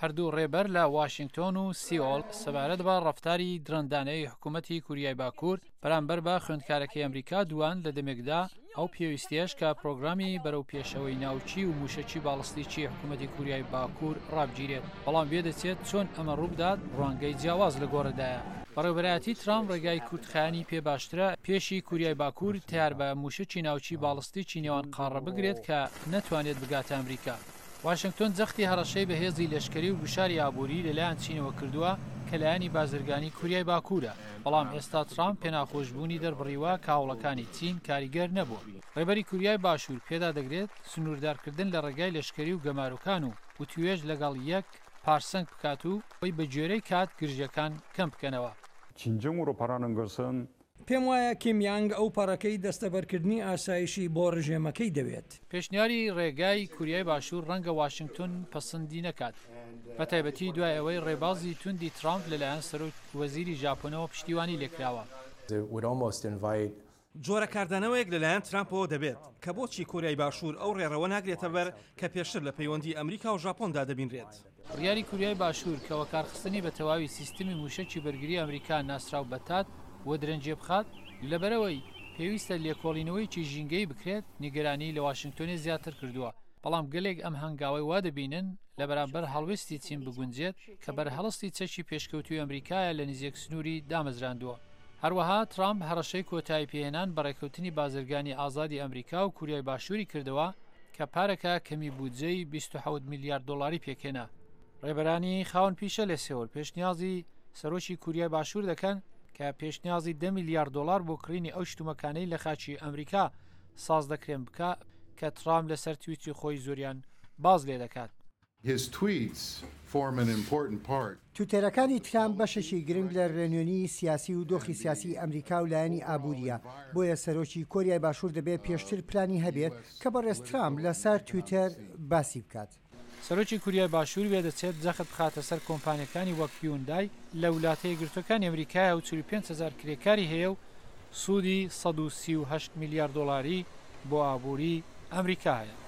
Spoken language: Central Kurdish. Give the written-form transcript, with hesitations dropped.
هەردوو ڕێبەر لە واشینگتۆن و سیئۆل سەبارەت بە ڕەفتاری درەندانەی حکوومەتی کوریای باکوور بەرامبەر بە خوێندکارەکەی ئەمریکا دووان لە دەمێکدا ئەو پێویستیەش کە پرۆگرامی بەرەو پێشەوەی ناوچی و مووشەکی باڵستیکی حکوومەتی کوریای باکوور ڕابگیرێت، بەڵام وێدەچێت چۆن ئەمە ڕووبدات ڕوانگەی جیاواز لە گۆڕێدایە. بەڕێوەبەرایەتی ترامپ ڕێگای کورتخایەنی پێ باشترە پێشی کوریای باکوور تەیار بە مووشەکی ناوچی باڵستیکی نێوان قاڕە بگرێت کە نەتوانێت بگاتە ئەمریکا. واشنگتۆن جەختی هەڕەشەی بەهێزی لەشکەری و گوشاری ئابووری لەلایەن چینەوە کردووە کە لایەنی بازرگانی کوریای باکوورە، بەڵام ئێستا ترامپ پێناخۆشبوونی دەربڕیوە کە هەوڵەکانی چین کاریگەر نەبووە. ڕێبەری کوریای باشوور پێدادەگرێت سنووردارکردن لە ڕێگای لەشکەری و گەمارۆکان و وتووێژ لەگەڵ یەک پارسەنگ بکات و بەگوێرەی کات گرژییەکان کەم بکەنەوە. پێم وایە کیم یانگ ئەو پەڕەکەی دەستەبەرکردنی ئاسایشی بۆ ڕژێمەکەی دەوێت. پێشنیاری ڕێگای کوریای باشوور ڕەنگە واشنگتۆن پەسندی نەکات، بەتایبەتی دوای ئەوەی ڕێبازی توندی ترامپ لەلایەن سەرۆک وەزیری ژاپۆنەوە پشتیوانی لێکراوە. جۆرە کاردانەوەیەک لەلایەن ترامپەوە دەبێت کە بۆچی کۆریای باشوور ئەو ڕێڕەوە ناگرێتەبەر کە پێشتر لە پەیوەندی ئەمریکا و ژاپۆندا دەبینرێت. بڕیاری کوریای باشوور کە وەکارخستنی بە تەواوی سیستمی مووشەکی بەرگری ئەمریکا ناسراو بە تاد وەدرەنگێ بخات، لەبەرئەوەی پێویستە لێکۆڵینەوەیەکی ژینگەیی بکرێت، نیگەرانیی لە واشنگتۆنێ زیاتر کردووە، بەڵام گەلێک ئەم هەنگاوەی وا دەبینن لە بەرامبەر هەڵوێستی چین بگونجێت کە بەرهەڵستی چەکی پێشکەوتووی ئەمریکایە لە نزیک سنووری دامەزراندووە. هەروەها ترامپ هەڕەشەی کۆتایی پێهێنان بە ڕێککەوتنی بازرگانی ئازادی ئەمریکا و کوریای باشووری کردەوە کە پارەکە کەمی بودجەی 27 میلیارد دۆڵاری پێکهێنا. ڕێبەرانی خاوەن پیشە لە سێول پێشنیازی سەرۆکی کوریای باشوور دەکەن کە پێشنیازی 10 میلیارد دۆڵار بۆ کڕینی ئەو شتومەکانەی لە خاکی ئەمریکا ساز دەکرێن بکا کە ترامپ لەسەر تویتی خۆی زۆریان باز لێ دەکات. His tweets form an important part. تویتەرەکانی ترامپ بەشێکی گرنگ لە رێنوێنیی سیاسی و دۆخی سیاسیی ئەمریکا و لایەنی ئابوورییە، بۆیە سەرۆکی کۆریای باشوور دەبێت پێشتر پلانی هەبێت کە بەڕێز ترامپ لە سەر تویتەر باسی بکات. سەرۆکی کوریای باشوور وێدەچێت جەخت بخاتە سەر کۆمپانیەکانی وەک هیوندای لە ولاتە یەکگرتووەکانی ئەمریکایە و 45 هەزار کرێکاری هەیە و سوودی 138 ملیار دۆڵاری بۆ ئابووری ئەمریکا هەیە.